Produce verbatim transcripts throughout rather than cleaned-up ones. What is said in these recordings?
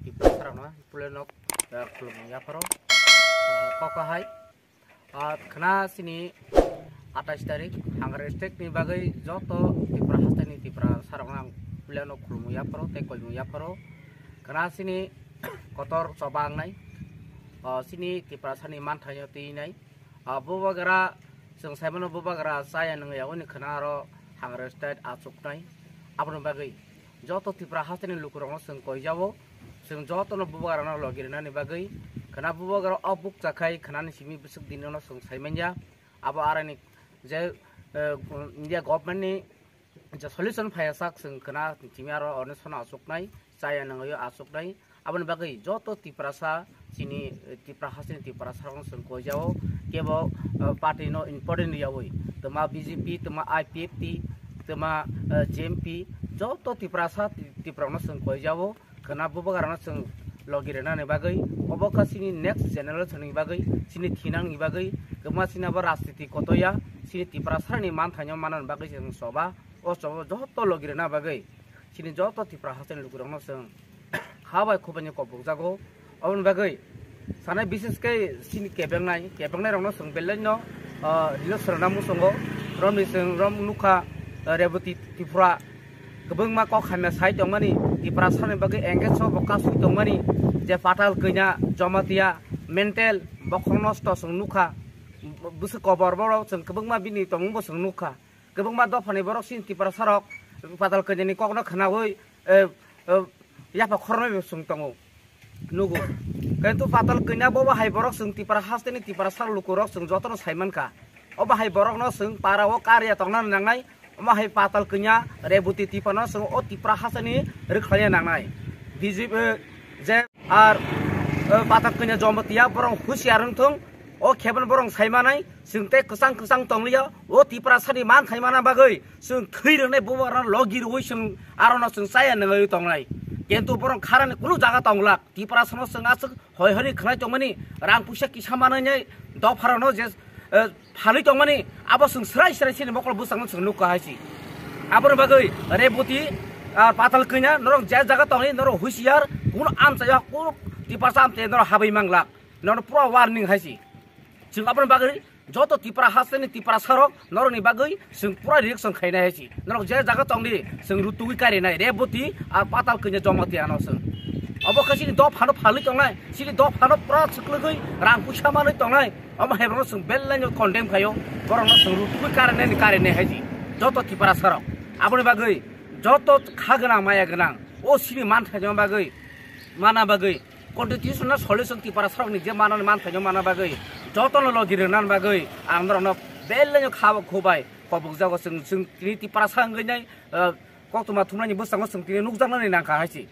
Tiprasarokno puilano, eh, khulumung yapharo, eh, kok kahai. Ah, khna chini atais tarik Hangari state ni bagwi joto Tripura hasteni Tiprasarokno ang puilano khulumung yapharo tei koimung yapharo. Khna chini kotor choba wngnai, ah, chini Tiprasani manthaino twinai. Ah, bubagra, chwng saimano bubagra chaya nwngyao ni khna aro Hangari state achuknai. Aboni bagwi joto Tripura hasteni lukurokno chwng koijao, chwng jotono bubagrano logi rwnani bagwi khna bubagra o bukcha khai khnani simi bwswk dinino chwng saimanya. Abo arani je, eh, India government ni je solution phaiya sak chwng khna timi aro onesano achuknai, chaya nwngyao achuknai. Aboni bagwi joto Tiprasa chini, eh, Tripura hasteni Tiprasarokno chwng koijao, kebo, eh, party no important riyawi, twma B J P, twma I P F T, twma, eh, J M P, joto Tiprasa Tiprarokno chwng koijao. Khna bubagrano chwng logi rwnani bagwi, obo kha chini next generation ni bagwi, chini thinangni bagwi, kwma chini abo rajniti kotoya, chini Tiprasarokni manthaino manani bagwi chwng choba, o choba joto logi rwna bagwi, chini joto Tripura hasteni lukurokno chwng ha bai khubaini kobokjago. Oboni bagwi sanai bises khe chini kebengnai, kebengnai rokno chwng belai no, ah, rino srwna muchungo, romni chwng rom nukha, ah, Reboti Tripura. Kwbangma kok hamya sai tongmani, Tiprasani bagwi engage o bo kasui tongmani, je Patal Kanya, Jamatia, mental, bokhorok nosto chwng nukha, bwswk kobor borok chwng kwbangma bini tongmungbo chwng nukha. Kwbangma dophani borok chini Tiprasarok Patal Kanyani kokno khnaui, eh, eh, yapha khornoi bo chwng tongo. Nugo. Kintu Patal Kanya bo bahai borok chwng Tipra hasteni Tiprasa lukurok chwng jotono sai mankha. O bahai borokno chwng para o karya tongna nangnai. Omo hai Patal Kanya Reboti Tiprano chwng o Tipra hasteni rwkhlaiya nangnai. B J P, eh, je ar, eh, Patal Kanya Jamatia borok husiar wngthung. O khebeno borok sai manai. Chwng tei kwchang kwchang tongliya, o Tiprasani man khai mana bagwi chwng thwi rwnai bubagrano logi rwui chwng arono chwng chaya nangwi tongnai. Kintu borok kharani kunu jaga tonglak, Tiprasano chwng aswk hoi hori khnai tongmani, rang puisa kisa manwi dopharano je, eh, phalwi tongmani, abo chwng srai srai chini mokol bwskango chwng nukha hai si. Aboni bagwi Reboti, ah, Patal Kanya, norok je jaga tongwi norok husiar, kunu amchai kunu Tiprasa amchai norok habwi manglak, norok pura warning hai si. Chwng aboni bagwi joto Tipra hasteni Tiprasarok norokni bagwi chwng pura reaction khainai hai si. Norok je jaga tongdi chwng rutugwi karinai Reboti ar Patal Kanya Jamatia ano chwng. Obo khe chini dophano phalwi tongnai, chini dophano pura swklwgwi rang puisa manwi tongnai. Omo hai borokno chwng belai no condemn khaio, borokno chwng rutugwi karinai ni karinai hai si. Joto Tiprasarok aboni bagwi joto kha gwnang maya gwnang o chini manthaino bagwi mana bagwi Constitutional solution Tiprasarokni je manani manthaino mana bagwi, jotono logi rwnani bagwi ang norokno belai no kha khubai kobokjago chwng, chwng tini Tiprasa wngwi nai, ah, koktwma thumnaini bwskango chwng tini nukjaknani nangkha hai si.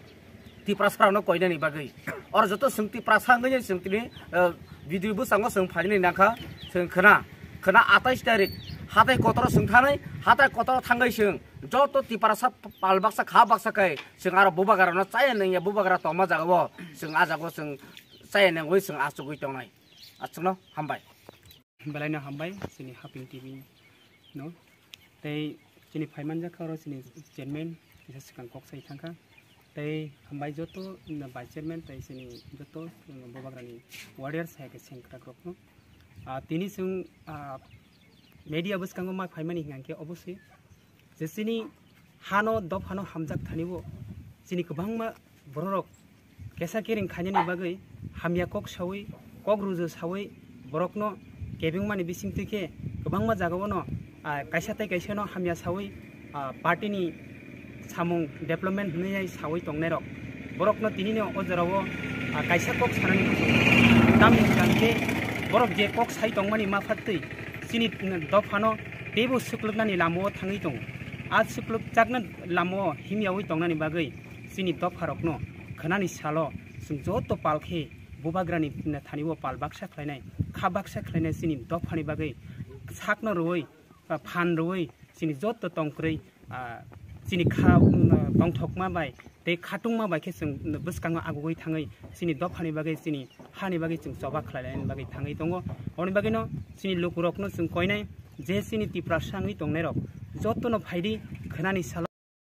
Tiprasarokno koinani bagwi. Oro joto chwng Tiprasa wngwi nai chwng tini, ah, video bwskango chwng phainani nangkha chwng khna. Khna atais tarik hatai kotoro chwng thanai, hatai kotoro thangwi chwng joto Tiprasa pal baksa kha baksa kai chwng aro bubagrano chaya nangya bubagra tongma jagao chwng ah jagao chwng chaya nangwi chwng achugwi tongnai. Achukno hambai. Belaino hambai chini Haping T V no. Tei chini phaimanjak kha oro chini chairman kisa swkang kok sai thangkha. Tei hambai joto vice chairman tei chini joto bubagrani warriors hai khe sengkrak rokno. Ah, tini chwng, ah, media bwskango ma phaimani hwnkhe oboswi je chini hano dophano hamjak thani o chini kwbangma bororok kesa kering khainani bagwi hamya kok sawi, kok ruju sawi borokno kebengmani bisingtwi khe kwbangma jagao no, ah, kaisa tei kaisa no hamya sawi, ah, party ni samung development hwnwi sawi tongnairok borokno tinino o jorao, ah, kaisa kok sanani muchungo. Tamni hwnkhe borok je kok sai tongmani maphatwi chini dophano teibo swklwknani lamao thangwi tongo. A swklwkjakna lamao himyawi tongnani bagwi chini dopharokno khwnani salo chwng joto pal khe bubagrani thani o pal baksa khlainai, kha baksa khlainai chini dophani bagwi sakno rwui, ah, phan rwui chini joto tongkwrwi, ah, chini kha, um, tongthokma bai tei khatungma bai khe chwng bwskango agugwi thangwi chini dophani bagwi, chini hani bagwi chwng choba khlailaini bagwi thangwi tongo. Aboni bagwino chini lukurokno chwng koinai je chini Tiprasa wngwi tongnairok jotono phaidi khwnani salo.